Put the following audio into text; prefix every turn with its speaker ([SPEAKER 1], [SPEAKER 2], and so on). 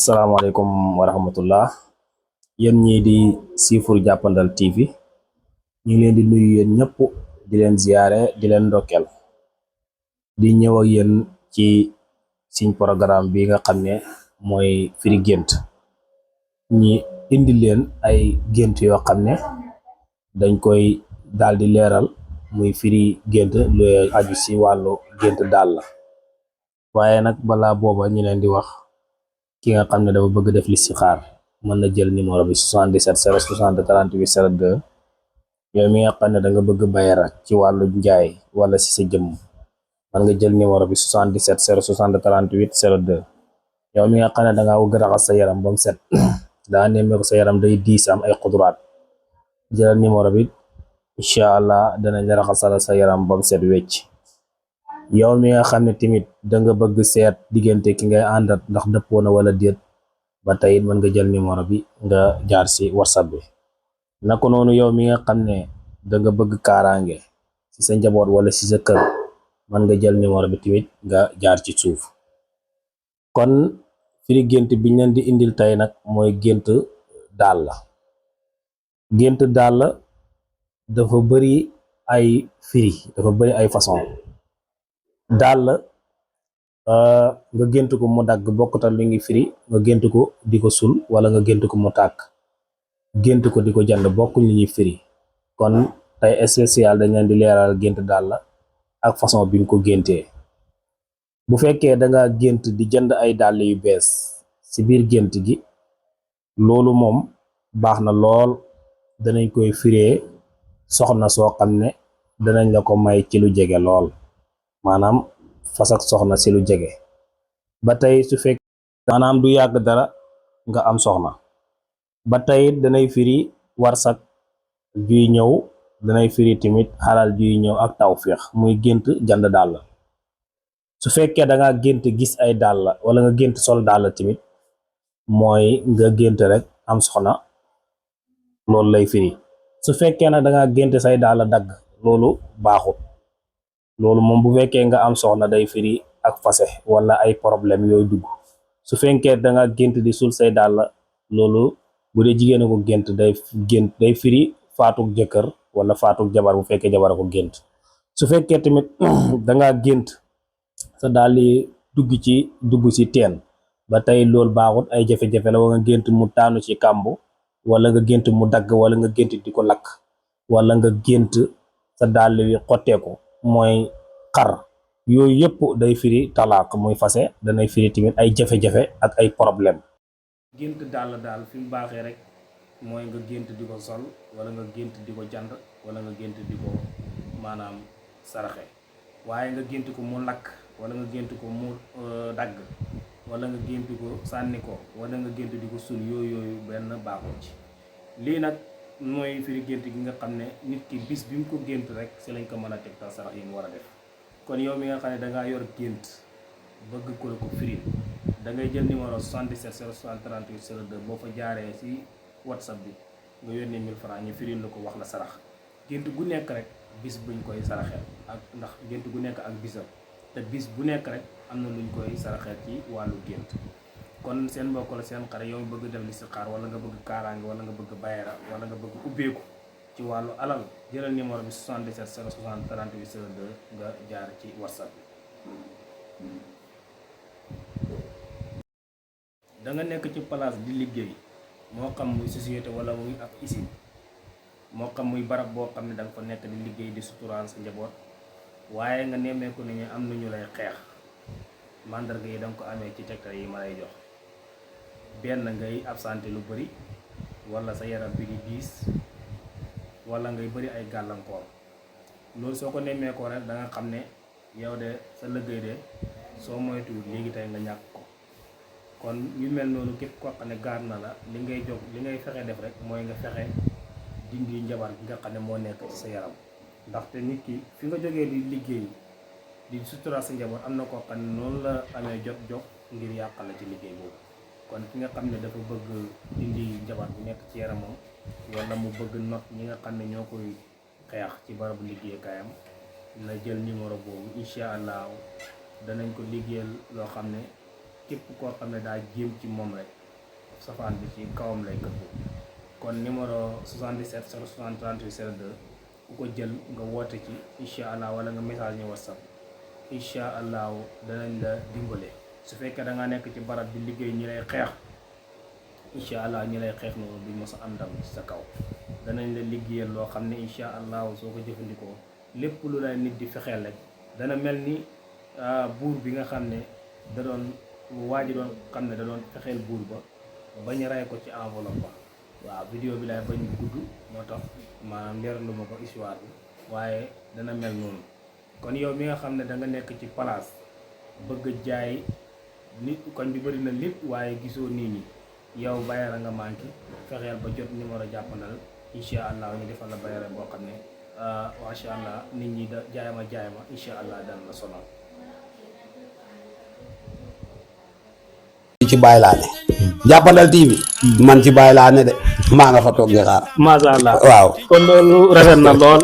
[SPEAKER 1] Assalamualaikum warahmatullah. Yeen ñi di sifur Jappandal TV ñu ngi leen di nuyu yeen ñëpp di leen ziaré di leen ndokkeel di ñëw ak yeen ci suñ programme bi nga xamné moy firi gént ñi indi leen ay gént yo xamné dañ koy daldi léral muy firi gént lu aju ci walu gént dal la waaye nag bala boba ñi leen di wax ki nga xamne dafa bëgg def listixaar mën na jël numéro bi 77 060 38 02 yow mi nga xamne da nga bëgg bayara ci walu njaay wala ci sa jëm man nga jël numéro bi 77 060 38 02 yow mi nga xamne da nga bëgg raxas sa yaram bam set da némé ko sa yaram day diis am ay xudraat jël numéro bi inshallah dana la raxasal sa yaram bam set wecc yow mi nga xamne timit da nga bëgg seet digënté ki ngay andat ndax dëppoo na wala déet ba tay man nga jël numéro bi nga jaar ci WhatsApp bi nako nonu yow mi nga xamne da nga bëgg karangé ci sa njabot wala ci sa kër man nga jël numéro bi timit nga jaar ci suuf kon firi gént bi ñan di indil tay nak moy gént dal la gént dal la dafa bari ay firi dafa bari ay façon dal nga gént ko mu dagg bokkutal li ngi firi nga gént ko diko sul wala nga gént ko mu tak gént ko diko jand bokku li ñi firi kon tay spécial dañ leen di léral gént dal la ak façon biñ ko génté bu fekkee da nga gént di jënd ay dal yu bees ci biir gént gi lolu mom baxna lool danañ koy firé soxna so xamné danañ la ko may ci lu jégué lool manam fas ak soxna ci lu jégué ba tay su fekk manam du yag dara nga am soxna ba tay danay firi warsak juy ñew danay firi timit halal juy ñew ak tawfiq muy gént jand dal su fekkee da nga gént gis ay dal wala nga gént sol dal timit moy nga gént rek am soxna lool lay firi su fekkee na da nga gént say dal dag loolu baxut loolu mom bu fekkee nga am soxna day firi ak fase wala ay problème yoy dugg su fekkee da nga gént di sul say dal loolu bu dee jigéen ko gént day firi faatuk jëkkër wala faatuk jabar bu fekkee jabar ko gént su fekkee tamit da nga gént sa dal yi dugg ci teen ba tay lool baxut ay jafe-jafe la nga gént mu tanu ci kambu wala nga gént mu dagg wala nga gént diko lak wala nga gént sa dal yi xoteeku moy xar yoy yep day firi talaq moy fase danay firi timit ay jafe-jafe ak ay problème gént dal fi mu baxé rek moy nga gént diko sol wala nga gént diko jand wala nga gént diko manam saraxé waye nga gént ko mu lak wala nga gént ko mu dagg wala nga gént ko sanni ko wala nga gént diko sul yoy ben baxu ci li nak moy firi gént gi nga xamné nit ki bis bi mu ko gént rek ci lañ ko mëna tek ta sarax yi mu wara def kon yow mi nga xamné da nga yor gént bëgg ko la ko firi da ngay jël numéro 77 060 38 02 bo fa jaaré ci WhatsApp bi nga yónnee 1000 francs ñu firil la ko wax la sarax gént gu nekk rek bis buñ koy saraxé ak ndax gént gu nekk ak bisam te bis bu nekk rek amna luñ koy saraxé ci walu gént kon seen mbokk la seen xare yow bëgg def listixaar wala nga bëgg kaaraange wala nga bëgg bayra wala nga bëgg ubbeeku ci walu alal jëlal numéro bi 77 060 38 02 nga jaar ci WhatsApp bi da nga nekk ci place di liggéey moo xam muy société wala muy ab usine moo xam muy barab boo xam ne da nga fa nekk di liggéey di suturaan sa njaboot waaye nga nemmeeku ni ñu am nañu lay xeex mandarga yi da nga ko amee ci tegtal yi ma lay jox benn ngay absenté lu bari wala sa yaram bi di diis wala ngay bari ay gàllankoor loolu soo ko nemmeekoo rek da nga xam ne yow de sa liggéey de soo moytuwul léegi tey nga ñàkk ko kon yu mel noonu képp koo xam ne gaar na la li ngay fexe def rek mooy nga fexe dindi njabar gi nga xam ne moo nekk ci sa yaram ndaxte nit ki fi nga jógee di liggéey di sutura sa njaboot am na koo xam ne noonu la amee jot ngir yàqal la ci liggéey boobu kon ki nga xam ne dafa bëgg dindi njabar bu nekk ci yaramam wala mu bëgg not ñi nga xam ne ñoo koy xeex ci barabu liggéeykaayam na jël numéro boobu incha allah danañ ko liggéeyal loo xam ne képp koo xam ne daa jéem ci moom rek safaan bi ci kawam lay këpp. kon numéro 77 060 38 02 ku ko jël nga woote ci incha allah wala nga message ñu whatsapp incha allahu danañ la dimbale. su fekkee da nga nekk ci barab bi liggéey ñi lay xeex incha allah ñi lay xeex noonu duñ mos a am ndam ci sa kaw. danañ la liggéeyal loo xam ne incha allahu soo ko jëfandikoo lépp lu lay nit di fexeel rek dana mel ni buur bi nga xam ne da doon waa ji doon xam ne da doon fexeel buur ba bañ ray ko ci enveloppe ba. waaw vidéo bi laay bañ gudd moo tax maanaam leeralu ma ko histoire bi waaye dana mel noonu. kon yow mi nga xam ne da nga nekk ci place bëgg jaay nit koñ bi bëri na lépp waaye gisoo nit ñi yow bayara nga manqué fexeel ba jot numéro jàppandal incha allah ñu defal la bayara boo xam ne macha allah nit ñi da jaay ma incha allah dana la sonal.
[SPEAKER 2] ci Baye laa ne Jàppandal TV man ci Baye laa ne de maa nga fa toog di xaar.
[SPEAKER 1] macha allah
[SPEAKER 2] waaw
[SPEAKER 1] kon loolu rafet na lool.